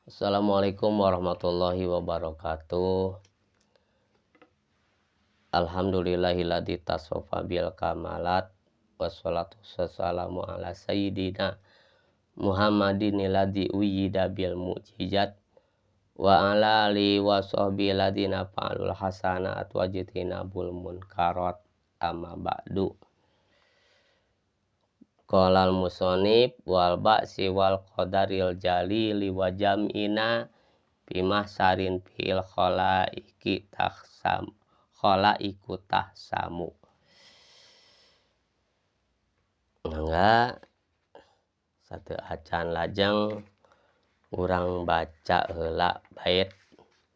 Assalamualaikum warahmatullahi wabarakatuh. Alhamdulillahilladzi tasofa bil kamalat wassalatu wassalamu ala sayyidina Muhammadin alladzi uyyida bil mu'jizat wa ala alihi wasahbihi ladzina fa'alul hasanat wajtinabul munkarat amma ba'du. Qalal musannif wal ba'si wal qadaril jalili wa jam'ina bimahsarin fil khalaiki tahsam khalaiku tahsamu. Mangga satu acan lajeng urang baca heula bait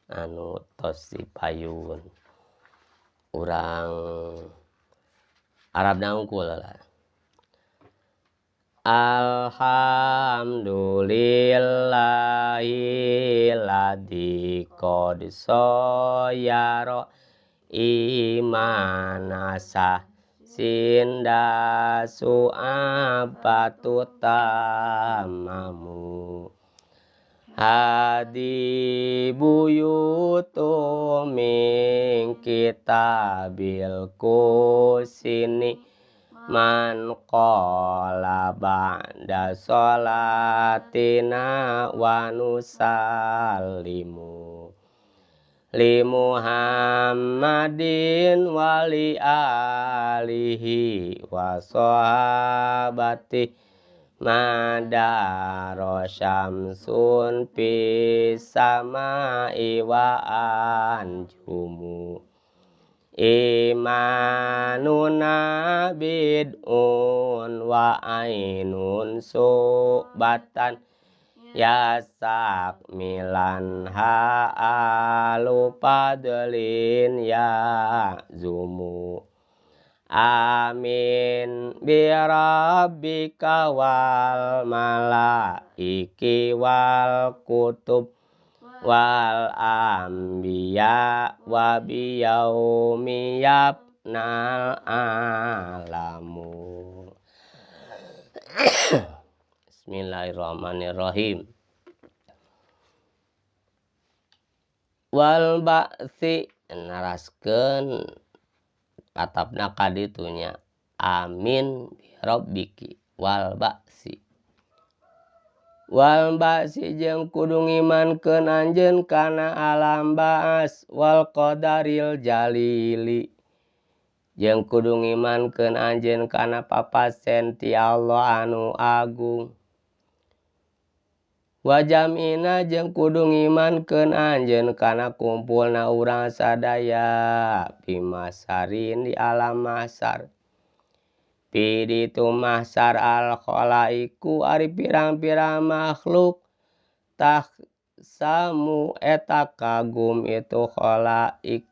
anu tos dipayun urang Arab nangkul lah. Alhamdulillahilladzi qad sayyara imanasa sinda su'abatu tamamu hadi buyutu min kitabil kusini man qala ba'da sholatina wa nusallimu li Muhammadin wa li alihi wa sahabati madara syamsun fis samai wa anjumu imanuna bid'un wa ainun subatan yasak milan ha'alu fadlin ya zumu amin bi rabbika wal malaiki wal kutub wal anbiya wa biyaumi yafnal alamu. Bismillahirrahmanirrahim. Wal ba'si naraskeun atapna ka ditu nya amin bi rabbiki wal ba'si. Wal ba'si jeung kudu ngimankeun anjeun kana alam ba'as wal qadaril jalili jeung kudu ngimankeun anjeun kana papasen ti Allah anu agung. Wa jam'ina jeung kudu ngimankeun anjeun kana kumpulna urang sadaya bimasarin di alam mahsyar. Pi ditu mahsyar al khalaiku ari pirang-pirang makhluk tahsamu eta kagum itu khalaik.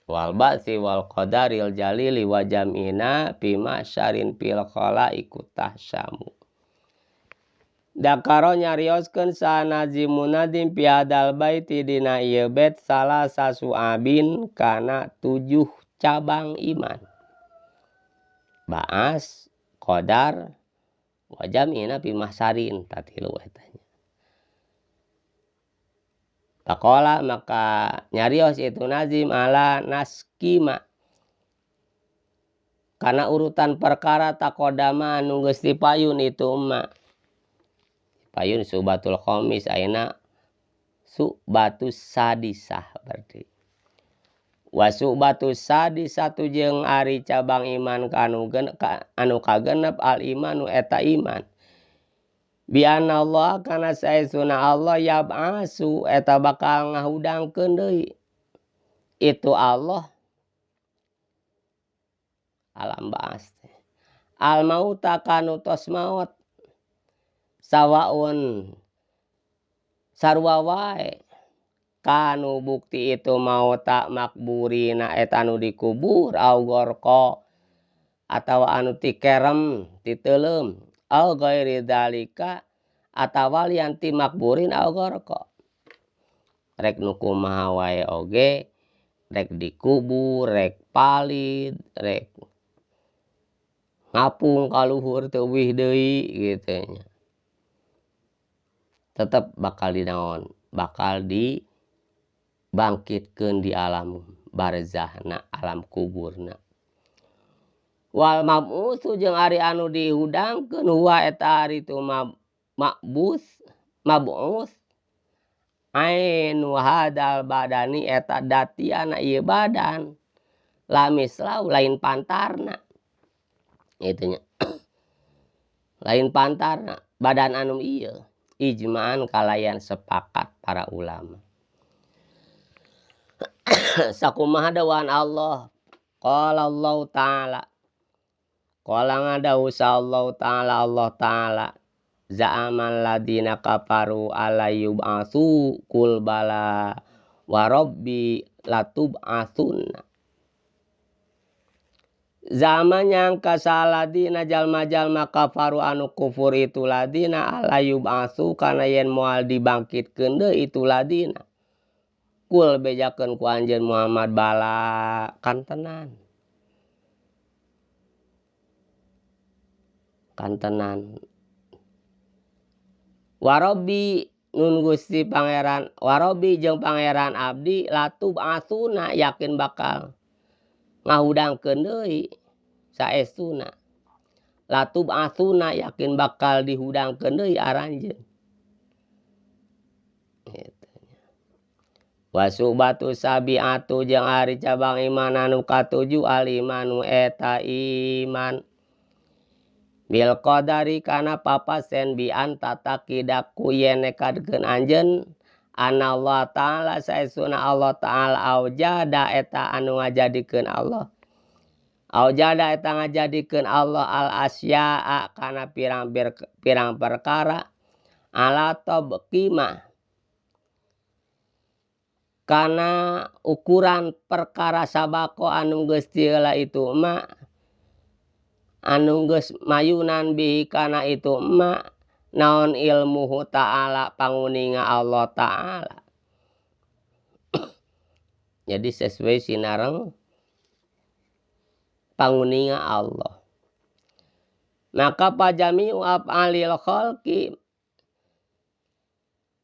Wal ba'si wal qadaril jalili wa jam'ina fi mahsyarin fil khalaiku tahsamu. Dakaro nyarioskeun sanazimun nadim fi hadal baiti dina ieu bait salah sasuabin kana 7 cabang iman. Ba'as, qadar, wa jam'ina fi mahsyarin tatilu eta nya. Faqala maka nyarios itu nazim ala naskima kana urutan perkara taqaddama anu geus dipayun itu emma. Payun subatul khamis ayeuna subatus sadisah berarti. Wa subatus sadisatu jeung ari cabang iman kanu anu kagenep al imanu eta iman. Bi anna Allah kana saestuna Allah yab'asu eta bakal ngahudangkeun deui. Itu Allah alam ba'as. Al mauta kanu tos maot sawaun sarua wae kanu bukti itu mau tak makburina eta anu dikubur au gorko atawa anu tikerem titeuleum au ghairi dzalika atawa lian ti makburin au gorko rek nu kumaha wae oge rek dikubur rek palid rek ngapung ka luhur teu euwih deui kitu nya. Tetep bakal dinaon, bakal dibangkitkeun di alam barzahna, alam kuburna. Wal mab'utsu jeung ari anu dihudangkeun huwa eta ari tu mab'us mab'us ainu hadal badani eta datiana ieu badan lamis lau lain pantarna kitu nya. Lain pantarna badan anu ieu ijma'an kalayan sepakat para ulama. Sakumaha dawuhan Allah, qala Allahu ta'ala, qala ngadawuh saha Allahu ta'ala Allah ta'ala, za'amal ladzina kafaru alla yub'atsu qul bala warabbi latub'atsunna. Zaman nyangka saladina jalma-jalma kafaru anu kufur itu ladina alla yub'atsu kana yen moal dibangkitkeun deui itu ladina. Kul bejakeun ku anjeun Muhammad bala kantenan. Kantenan. Warabbi nun Gusti Pangeran, warabbi jeung Pangeran abdi latub'atsuna yakin bakal ngahudangkeun deui saestuna. Latub'atsuna yakin bakal dihudangkeun deui aranjeun. Gitu. Wasubatu sabi'atu jeung ari cabang iman anu katujuh al-imanu eta iman. Bil qadari kana papasen bi anta taqidaku yen nekadkeun anjeun anallah ta'ala saestuna Allah ta'ala aujada eta anu ngajadikeun Allah. Aujada eta ngajadikeun Allah al asya'a kana pirang perkara ala tabqima kana ukuran perkara sabako anu geus ti heula itu ma anu geus mayunan bihi kana itu ma naon ilmuhu ta'ala panguninga Allah ta'ala. Jadi sesuai sinareng panguninga Allah. Maka pajami'u af'alil khalqi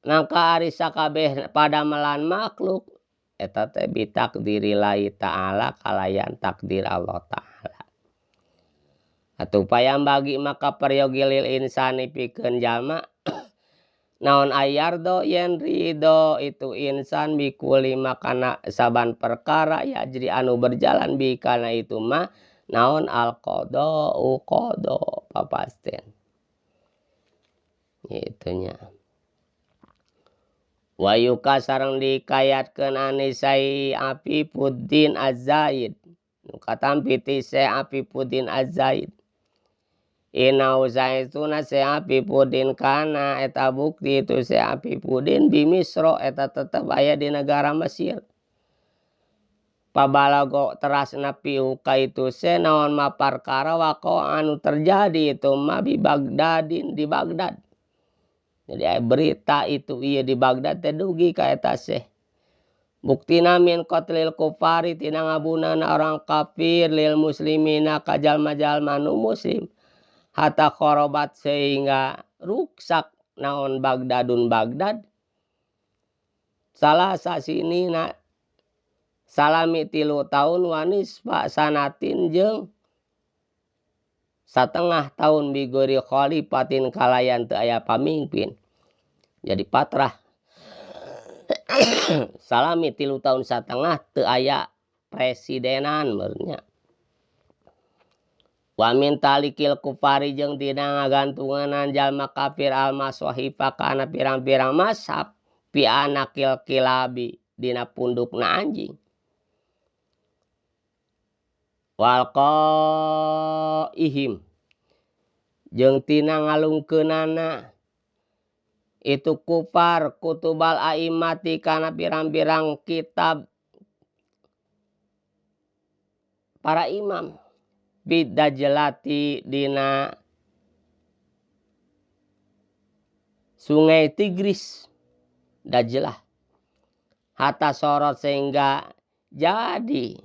maka ari sakabeh padamelan makhluk eta teh bitakdirillahi ta'ala kalayan takdir Allah ta'ala. Atuh payam bagi maka peryogi lil insani pikeun jalma naon ayardo yen ridho itu insan bikuli makana saban perkara yajri anu berjalan bi kana itu mah naon al qada'u qada papasten kitu nya. Wayuka sareng dikayatkeun anisai Afifuddin Az-Zaid nu katampi ti Syekh Afifuddin Az-Zaid. Inau saestuna Syekh Afifuddin kana eta bukti itu Syekh Afifuddin di Misro eta tetep aya di negara Mesir. Pabalago teras napi ka itu Syekh naon ma perkara waqo anu terjadi itu ma bi Bagdadin di Bagdad. Jadi aya berita itu ieu di Bagdad teh dugi ka eta Syekh. Buktina min qatlil kufari tina ngabunana orang kafir lil muslimina ka jalma-jalma nu muslim. Hatta khorobat sehingga ruksak naon Bagdadun Bagdad. Salah sasinina salami 3 tahun wanis pak sanatin jeung satengah tahun bigori khalifatin kalayan teu aya pamimpin. Jadi patrah salami 3 tahun satengah teu aya presidenan meureunnya. Wa min talikil kufari jeung dina ngagantunganan jalma kafir al masahifa kana pirang-pirang mashab fi anakil kilabi dina pundukna anjing. Wal qaihim jeung tina ngalungkeunana itu kufar kutubal aimati kana pirang-pirang kitab para imam bidajlati dina sungai Tigris Dajlah hatta sorot sehingga jadi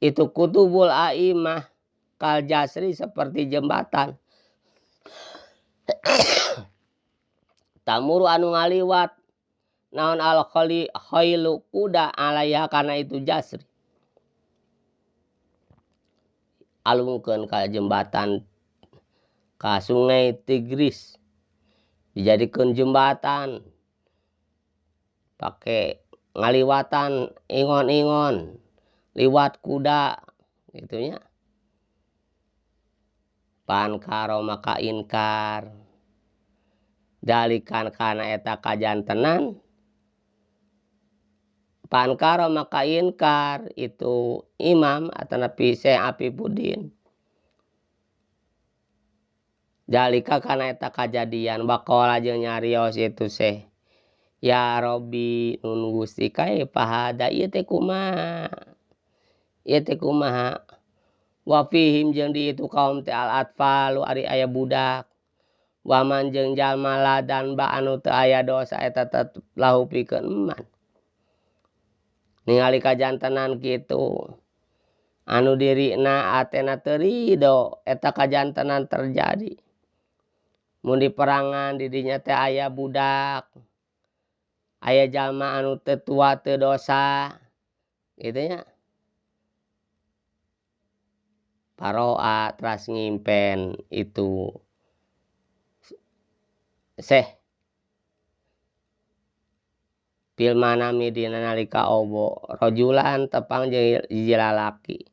itu kutubul aimah kal jasri seperti jembatan. Tamuru anu ngaliwat naon al khali khailu kuda alaiha kana itu jasri. Alungkeun ka jembatan ka sungai Tigris dijadikeun jembatan pake ngaliwatan ingon ingon liwat kuda kitu nya. Fa angkara maka ingkar dalikan kana eta kajantenan fa angkara maka ingkar itu imam atanapi syekh apipudin. Dalika kana eta kajadian waqala jeung nyarios itu syekh ya robbi nun gusti kaifa hadza ieu teh kumaha ieu teh kumaha wa fihim jeung di itu kaum teh al athfalu ari aya budak waman jeung jalma la dzanba anu teu aya dosa eta tetep lahu pikeun eman. Ningali kajantenan kitu anu dirina atena teu ridho eta kajantenan terjadi. Mun diperangan didinya teh aya budak aya jalma anu teu tua teu dosa kitu nya. Faro'a teras ngimpen itu syekh fil manami dina nalika obo rojulan tepang jeung hiji lalaki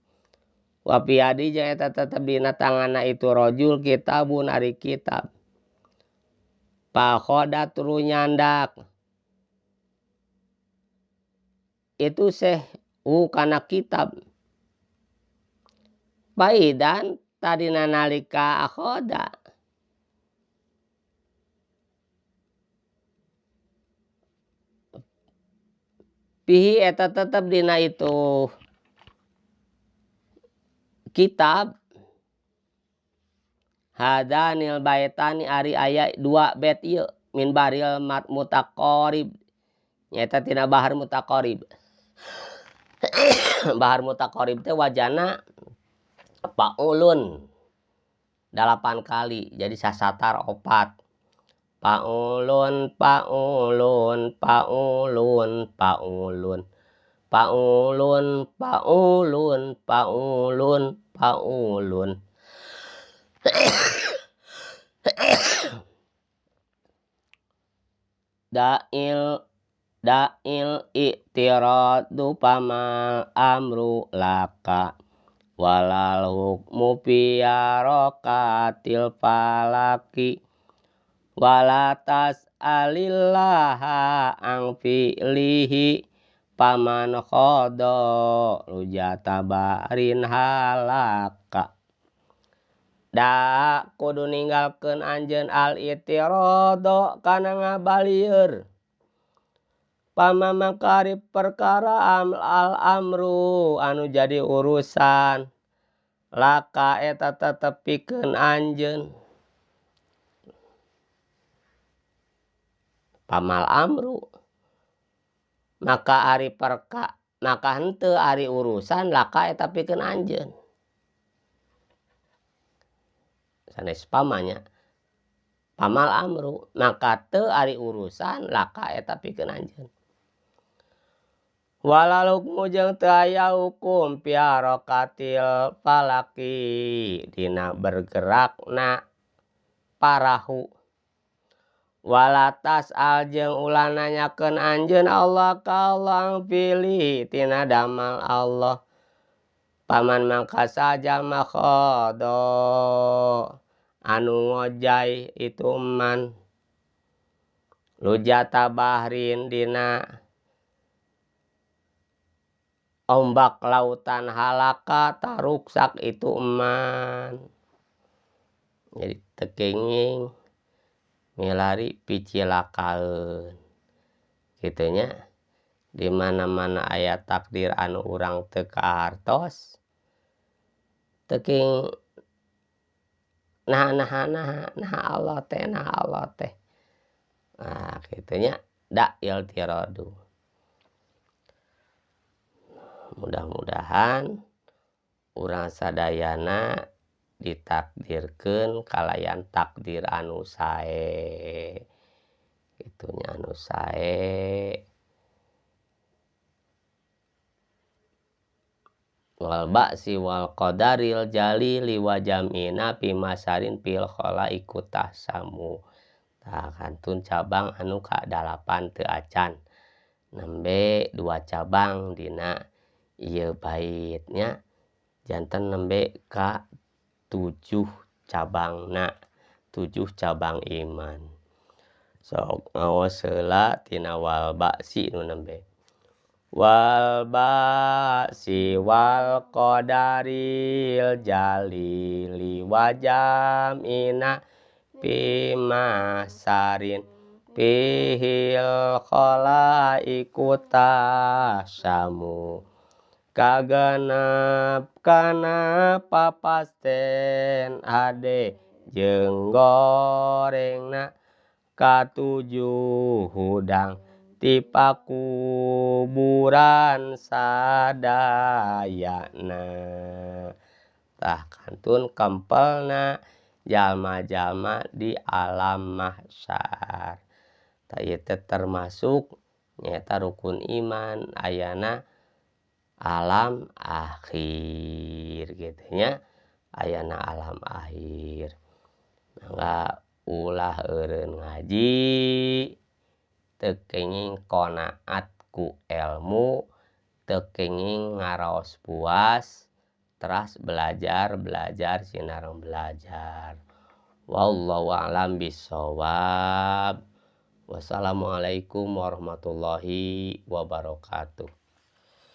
wa fi yadihi jeung eta tetep dina tanganna itu rojul kitabun ari kitab. Fa akhoda tuluy nyandak itu syekh hu kana kitab. Faidzan tadina nalika akhoda. Fihi eta tetep dina itu kitab hadzanil baitani ari aya dua bait ieu min bahril mutaqarib nyaeta tina bahar mutaqarib. Bahar mutaqarib teh wajana paulun 8 kali jadi sasatar 4. Paulun paulun paulun paulun paulun paulun paulun paulun. Da'il da'il i'tiradu famal amru laka walal hukmu fi harakatil falaki wala tas'alillaha ang fi'lihi paman khodo rujata barin halaka. Da kudu ninggalkeun anjeun al i'tiradu kana ngabalieur pama mangka ari perkara al amru anu jadi urusan laka eta tetep pikeun anjeun. Pamal amru maka ari perka maka henteu ari urusan laka eta pikeun anjeun. Sanes pamanya pamal amru maka teu ari urusan laka eta pikeun anjeun. Walal hukmu jeung teu aya hukum fi harakatil falaki dina bergerakna parahu. Wala tas'al jeung ulah nanyakeun anjeun Allah ka Allah pilih tina damal Allah. Paman mangka sajalma khodo anu ngojay itu man lujata bahrin dina ombak lautan halaka taruksak itu eman. Jadi teu kenging milari picilakaeun kitu nya. Di mana-mana aya takdir anu urang teu kahartos teu kenging naha naha naha naha Allah teh naha Allah teh. Nah kitu nya da iltiradu. Mudah-mudahan urang sadayana ditakdirkeun kalayan takdir anu sae. Kitu nya anu sae. Wal ba'si wal qadaril jalili wa jam'ina fi masarin fil khalaiqu tahsamu. Tah kantun cabang anu kadalapan teu acan nembe dua cabang dina ieu bait nya janten nembe ka 7 cabangna, 7 cabang iman. Sok ngaos heula tina wal ba'si nu nembe. Wal ba'si wal qadaril jalili wa jam'ina fi mahsyarin fihil khalaiqu tahsyamu. Kagenep kana papasten hade jeung gorengna katujuh hudang ti pakuburan sadayana. Tah kantun kempelna jalma-jalma di alam mahsyar. Tah ieu teh termasuk nyaeta rukun iman ayana alam akhir kitu nya ayana alam akhir. Mangga ulah eureun ngaji teu kenging qanaat ku elmu teu kenging ngaraos puas teras belajar belajar sinareng belajar. Wallahu a'lam bishawab. Wassalamualaikum warahmatullahi wabarakatuh.